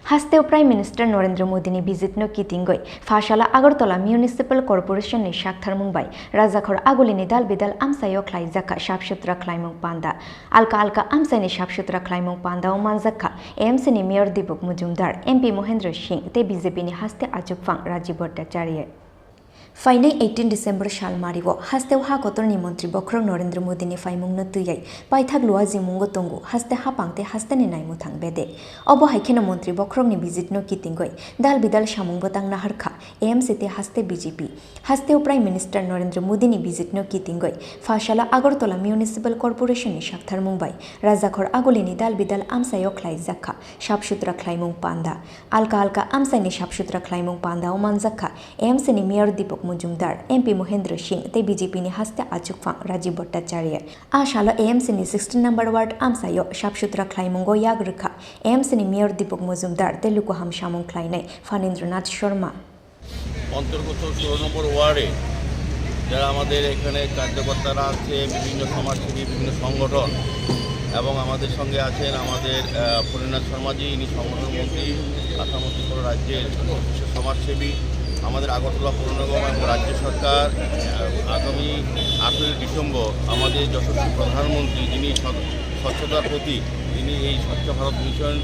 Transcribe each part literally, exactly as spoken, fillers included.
Hasteo Prime Minister Narendra Modi ni visit no kitingwi Phasala Agartala Municipal Corporation ni saktharmung bai Rajakhor Aguli ni dal bidal amchaio khlaijak kha sap sutra khlaimung panda. Alka alka amchai ni sap sutra khlaimung panda o manjak kha A M C ni Mayor Dipuk Mujumdar, M P Mohendra Singh tei B J P ni haste achukphang Rajiv Bhattacharya. Phainai eighteen December sal mario hasteo ha kotorni Montri Bokhorok Narendra Modi ni phaimungno twiwi paithak luajimungo tongo haste hapang tei hasteni naimwthang bede. Obo hai kheno Montri Bokhorokni visit no kitingwi dal bidal samung bwtang naharkha A M C tei haste B J P. Hasteo Prime Minister Narendra Modi ni visit no kitingwi Phasala Agartala Municipal Corporation ni saktharmung bai Rajakhor Aguli ni dal bidal amchaio khlaijak kha sap sutra khlaimung panda. Alka alka amchaini sap sutra khlaimung panda o manjak kha A M C ni Mayor Dipuk Mujumdar, M P Mohendra Singh tei B J P ni haste achukphang Rajiv Bhattacharya. A salo A M C ni sixteen number ward amchaio sap sutra khlaimungo yak rwkha A M C ni Mayor Dipuk Mujumdar tei lukuham samung khlainai Phanindra Nath Sharma. অন্তর্গত ষোলো নম্বর ওয়ার্ডে যারা আমাদের এখানে কার্যকর্তারা আছে, বিভিন্ন সমাজসেবী, বিভিন্ন সংগঠন, এবং আমাদের সঙ্গে আছেন আমাদের, আহ, ফণীন্দ্রনাথ শর্মাজি, ইনি সংগঠন মন্ত্রী, আসাম ও ত্রিপুরা রাজ্যের শীর্ষ সমাজসেবী। আমাদের আগরতলা পৌর নিগম এবং রাজ্য সরকার, আহ, আগামী আঠারোই ডিসেম্বর আমাদের যশস্বী প্রধানমন্ত্রী, যিনি স্বচ্ছতার প্রতি, তিনি এই স্বচ্ছ ভারত মিশন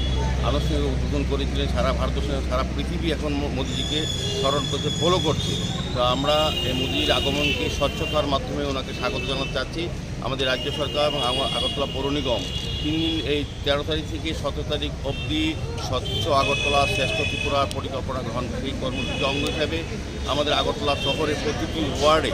আনুষ্ঠানিক উদ্বোধন করেছিলেন। সারা ভারতবর্ষ এবং সারা পৃথিবী এখন মো-, মোদিজিকে স্মরণ করছে, ফলো করছে। তো আমরা এই মোদিজির আগমনকে স্বচ্ছতার মাধ্যমে ওনাকে স্বাগত জানাতে চাচ্ছি। আমাদের রাজ্য সরকার এবং আগর-, আগরতলা পৌর নিগম তিন দিন, এই তেরো তারিখ থেকে সতেরো তারিখ অবধি স্বচ্ছ আগরতলা শ্রেষ্ঠ ত্রিপুরা পরিকল্পনা গ্রহণ, সেই কর্মসূচির অঙ্গ হিসাবে আমাদের আগরতলা শহরের প্রতিটি ওয়ার্ডে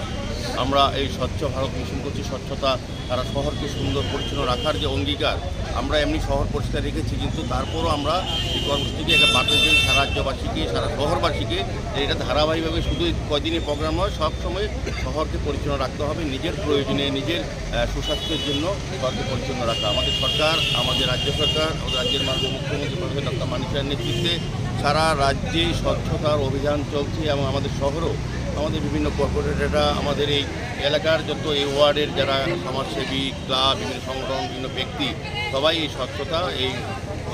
আমরা এই স্বচ্ছ ভারত মিশন করছি। স্বচ্ছতা, তারা শহরকে সুন্দর পরিচ্ছন্ন রাখার যে অঙ্গীকার, আমরা এমনি শহর পরিষ্কার রেখেছি, কিন্তু তারপরও আমরা এই কর্মসূচিকে একটা বার্তা দিতে চাই সারা রাজ্যবাসীকে, সারা শহরবাসীকে, যে এটা ধারাবাহিকভাবে শুধু এই কয়দিনের প্রোগ্রাম নয়, সব সময় শহরকে পরিচ্ছন্ন রাখতে হবে। নিজের প্রয়োজনে, নিজের, আহ, সুস্বাস্থ্যের জন্য শহরকে পরিচ্ছন্ন রাখা। আমাদের সরকার, আমাদের রাজ্য সরকার, আমাদের রাজ্যের মাননীয় মুখ্যমন্ত্রী প্রফেসর ডক্টর মানিক সাহের নেতৃত্বে সারা রাজ্যে স্বচ্ছতার অভিযান চলছে এবং আমাদের শহরেও আমাদের বিভিন্ন কর্পোরেটররা, আমাদের এই এলাকার যত এই ওয়ার্ডের যারা সমাজসেবী, ক্লাব, বিভিন্ন সংগঠন, বিভিন্ন ব্যক্তি, সবাই এই স্বচ্ছতা, এই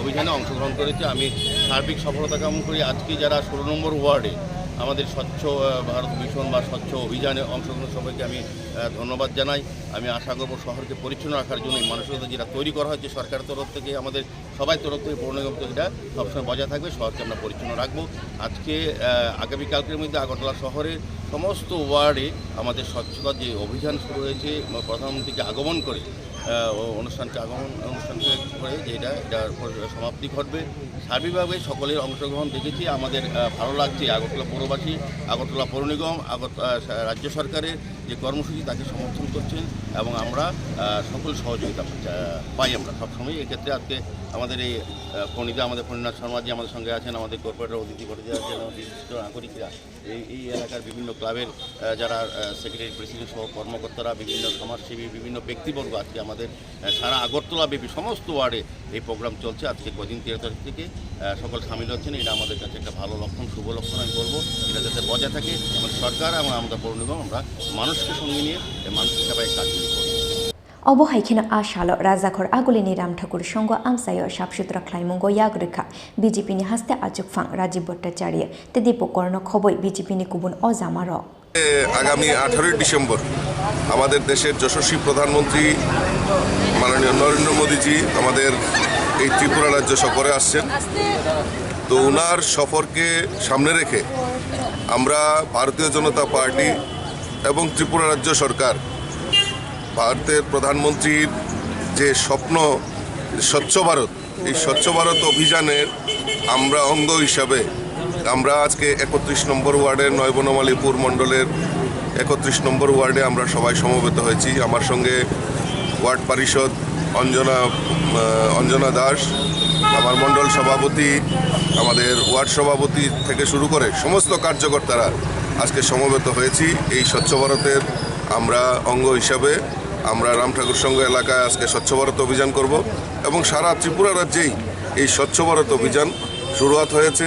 অভিযানে অংশগ্রহণ করেছে। আমি সার্বিক সফলতা কামনা করি। আজকে যারা ষোলো নম্বর ওয়ার্ডে আমাদের স্বচ্ছ, আহ, ভারত মিশন বা স্বচ্ছ অভিযানে অংশগ্রহণ, সবাইকে আমি, আহ, ধন্যবাদ জানাই। আমি আশা করব শহরকে পরিচ্ছন্ন রাখার জন্য এই মানসিকতা যেটা তৈরি করা হয়েছে সরকারের তরফ থেকে, আমাদের সবাই তরফ থেকে, পৌর নিগম থেকে, এটা সবসময় বজায় থাকবে, শহরকে আমরা পরিচ্ছন্ন রাখবো। আজকে, আহ, আগামীকালকের মধ্যে আগরতলা শহরের সমস্ত ওয়ার্ডে আমাদের স্বচ্ছতা যে অভিযান শুরু হয়েছে, প্রধানমন্ত্রীকে আগমন করে, আহ, ও অনুষ্ঠানকে আগমন, অনুষ্ঠানকে করে যে এটা, এটার পর সমাপ্তি ঘটবে। সার্বিকভাবে সকলের অংশগ্রহণ দেখেছি, আমাদের, আহ, ভালো লাগছে। আগরতলা পৌরবাসী, আগরতলা পৌর নিগম, আগর-, আহ, সা-, রাজ্য সরকারের যে কর্মসূচি, তাকে সমর্থন করছেন এবং আমরা, আহ, সকল সহযোগিতা, আহ, পাই আমরা সবসময়। এক্ষেত্রে আজকে আমাদের এই, আহ, ফণিদা, আমাদের ফণিনাথ শর্মা জি আমাদের সঙ্গে আছেন, আমাদের কর্পোরেটর অদিতি ভট্টাচার্য আছেন, আমাদের বিশিষ্ট নাগরিকরা, এই, এই এলাকার বিভিন্ন ক্লাবের, আহ, যারা, আহ, সেক্রেটারি, প্রেসিডেন্ট সহ কর্মকর্তারা, বিভিন্ন সমাজসেবী, বিভিন্ন ব্যক্তিবর্গ আজকে আমাদের, আহ, সারা আগরতলা ব্যাপী সমস্ত ওয়ার্ডে এই প্রোগ্রাম চলছে। আজকে কদিন, তেরো তারিখ থেকে, আহ, সকল সামিল হচ্ছেন। এটা আমাদের কাছে একটা ভালো লক্ষণ, শুভ লক্ষণ আমি বলবো। এটা যাতে বজায় থাকে, আমাদের সরকার এবং আমরা পৌর নিগম, আমরা মানুষকে সঙ্গে নিয়ে এই মানুষের সেবায় কাজ শুরু করবো। Obo hai kheno a salo Rajakhor Agulini Ram Thakur Songho amchaio sap sutra khlaimungo yak rwkha B J P ni haste achukphang Rajiv Bhattacharya tei Dipo Korno khoboi B J P ni kubun ojamarok. আগামী আঠারোই ডিসেম্বর আমাদের দেশের যশস্বী প্রধানমন্ত্রী মাননীয় নরেন্দ্র মোদীজি আমাদের এই ত্রিপুরা রাজ্য সফরে আসছেন। তো ওনার সফরকে সামনে রেখে আমরা ভারতীয় জনতা পার্টি এবং ত্রিপুরা রাজ্য সরকার ভারতের প্রধানমন্ত্রীর যে স্বপ্ন, স্বচ্ছ ভারত, এই স্বচ্ছ ভারত অভিযানের আমরা অঙ্গ হিসাবে আমরা আজকে একত্রিশ নম্বর ওয়ার্ডের নয় বনমালীপুর মণ্ডলের একত্রিশ নম্বর ওয়ার্ডে আমরা সবাই সমবেত হয়েছি। আমার সঙ্গে ওয়ার্ড পরিষদ অঞ্জনা, আহ, অঞ্জনা দাস, আমার মণ্ডল সভাপতি, আমাদের ওয়ার্ড সভাপতি থেকে শুরু করে সমস্ত কার্যকর্তারা আজকে সমবেত হয়েছি এই স্বচ্ছ ভারতের আমরা অঙ্গ হিসাবে। আমরা রাম ঠাকুর সংঘ এলাকায় আজকে স্বচ্ছ ভারত অভিযান করব এবং সারা ত্রিপুরা রাজ্যেই এই স্বচ্ছ ভারত অভিযান শুরুয়াত হয়েছে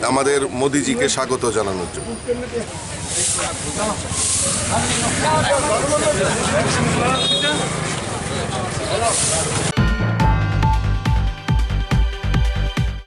আমাদের মোদিজিকে স্বাগত জানানোর জন্য।